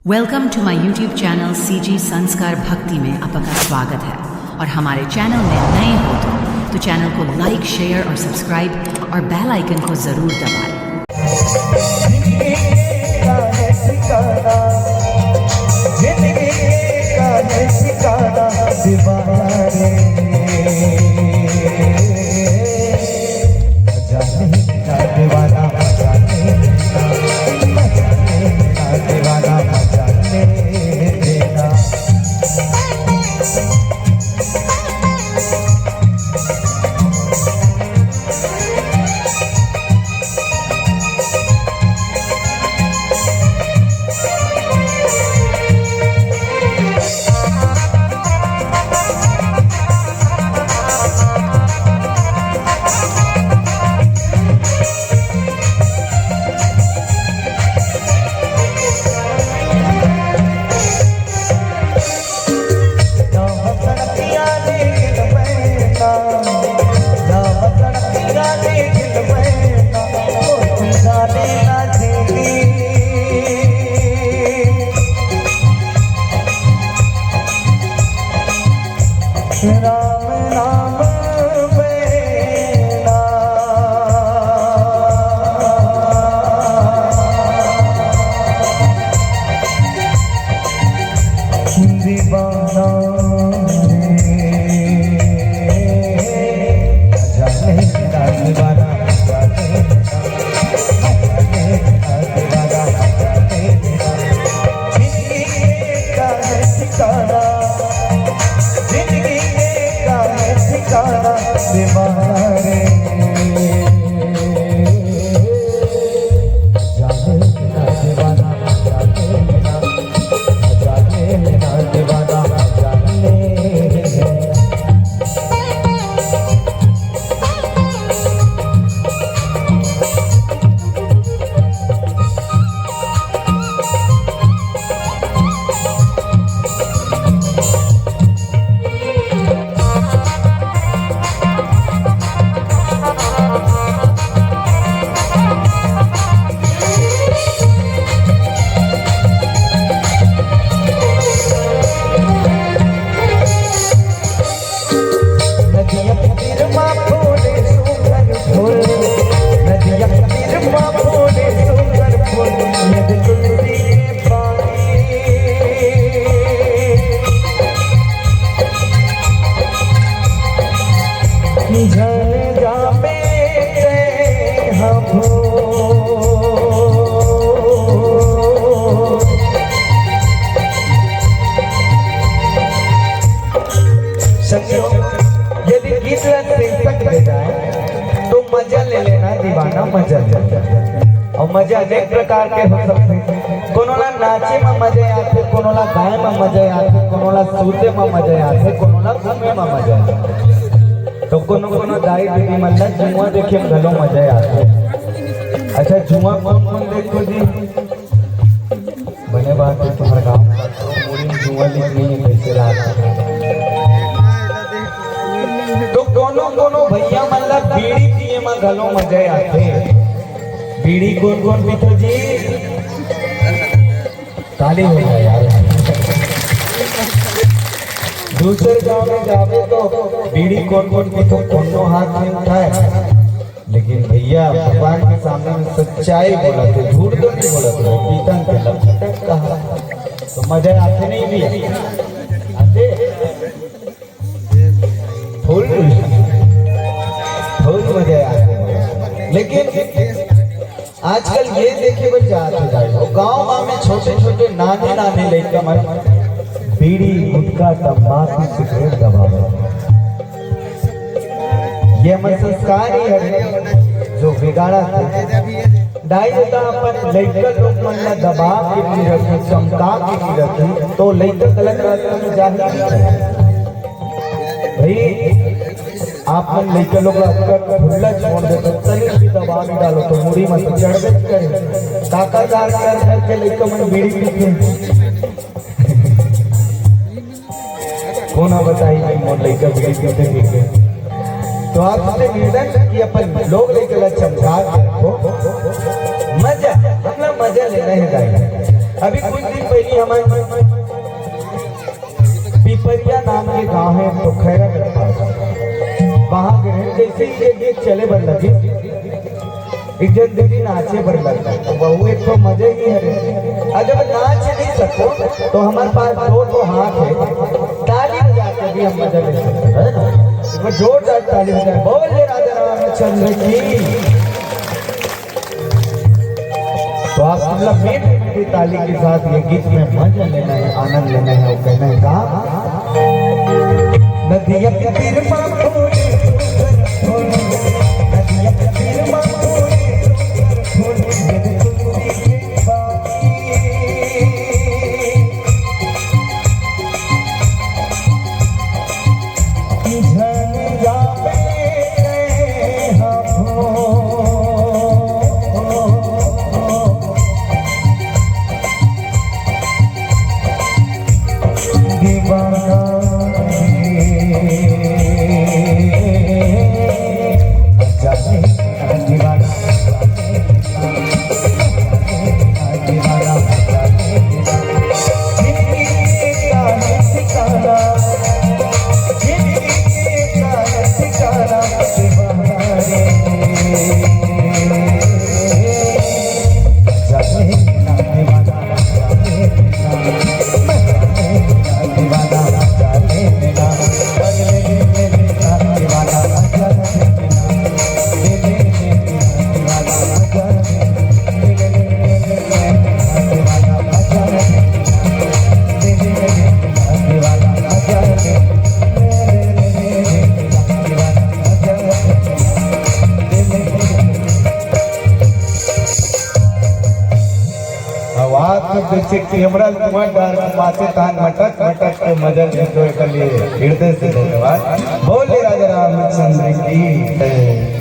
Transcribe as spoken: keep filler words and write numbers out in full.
Welcome to my YouTube channel C G संस्कार भक्ति में आपका स्वागत है। और हमारे चैनल में नए हो तो, तो चैनल को लाइक, शेयर और सब्सक्राइब और बेल आइकन को जरूर दबाएं। जिंदगी का है ठिकाना, जिंदगी का है ठिकाना, दीवाना रे। जाने ना दीवाना, जाने ना, जाने ना दीवाना, जाने देना। राम नाम बेना। दीवाना रे, जाने ना दीवाना, जाने ना, जाने ना दीवाना, जाने ना। जिंदगी का है ठिकाना, जिंदगी का है ठिकाना, दीवाना रे। जाने ना दीवाना, जाने ना, जाने ना दीवाना, जाने ना। नदिया के तीर मा फूले सुघर फूल, नदिया के तीर मा फूले सुघर फूल, यद तुलसी के पानी। झन जाबे ते हमो। संगियो, यदि गीत ला शीर्षक दे जाए, तो मजा ले लेना दीवाना, मजा ले लेना। अउ मजा अनेक प्रकार के हो सकथे। कोनो ला नाचे म मजा आथे, कोनो ला गाए म मजा आथे, कोनो ला सूते म मजा आथे, कोनो ला घूमे म मजा आथे। तो कोनो कोनो दाई दीदी मन ला जुआ देखे म घलो मजा आथे। अच्छा, जुआ कोन कोन देखथो जी? बने बात हे, तुम्हर गाँव म मुड़ी म जुआ लीग नइ हे, कइसे लागथे? तो कोनो कोनो भइया मन ला बीड़ी पिए म घलो मजा आथे। बीड़ी कोन कोन पीथो जी? ताली हो जाए यार। दूसर गाँव में जाबे तो बीड़ी कोन कोन पीथो, कोनो हाथ नइ उठाए। लेकिन भइया, भगवान के सामने में सच्चाई बोलत हे, झूठ तो नइ बोलत हे, पीथन के लक्षण कहा। तो मजा आथे नहीं भइया? आथे? फुल, फुल मजा आथे। लेकिन आजकल ये देखे बर जात हे भाई, वो गाँव गाँव में छोटे छोटे नाने नाने लइका मन बीड़ी, गुटखा, तंबाकू, सिगरेट दबावत हे। ये हमर संस्कार ही हरे जो बिगाड़त हे। दाई ददा अपन लइका लोग मन ला दबा के नइ रखही, चमका के नइ रखही, तो लइका गलत रास्ता में जाही। भाई, आप मन लइका लोग ला अतका खुल्ला छोड़ देथो, तनिक भी दबा नइ डालो तो मुड़ी म तो चढ़बे करे। काका का कर करके लइका मन बीड़ी पीथे। कोन ह बताही कि मोर लइका बीड़ी पीथे, पीथे? तो आपसे निवेदन कि अपन लोग लइका ला चमका के रखो। मजा, हमला मजा लेना हे दाई। अभी कुछ दिन पहले हमारे पिपरिया नाम के गांव है पोखैरागढ़ पास, वहां गए हैं। जैसे ही ये गीत चले बर लगे, एक जन दीदी नाचे बर लगा, तो वहू एक तो मजे ही है। और जब नाच नहीं सको तो हमारे पास दो दो हाथ है, ताली बजा के भी हम मजा ले सकते हैं, है ना? एक बार जोरदार ताली बजाए, बोलिए राजा रामचंद्र की। तो आप सब लोग मीठी मीठी ताली के साथ ये गीत में मजा लेना है, आनंद लेना है और कहना है का, नदिया के तीर मा फूल, फूल, नदिया के तीर मा फूल, फूल, ये तुलसी के पाती। झन जाबे कहे हो दीवाना, जाने दीवाना। आवाज तो पीछे कैमरा तुम्हारा डर माते तान मटक मटक के मजा लेते हुए कल ये हृदय से धन्यवाद। बोले राजा रामचंद्र की जय।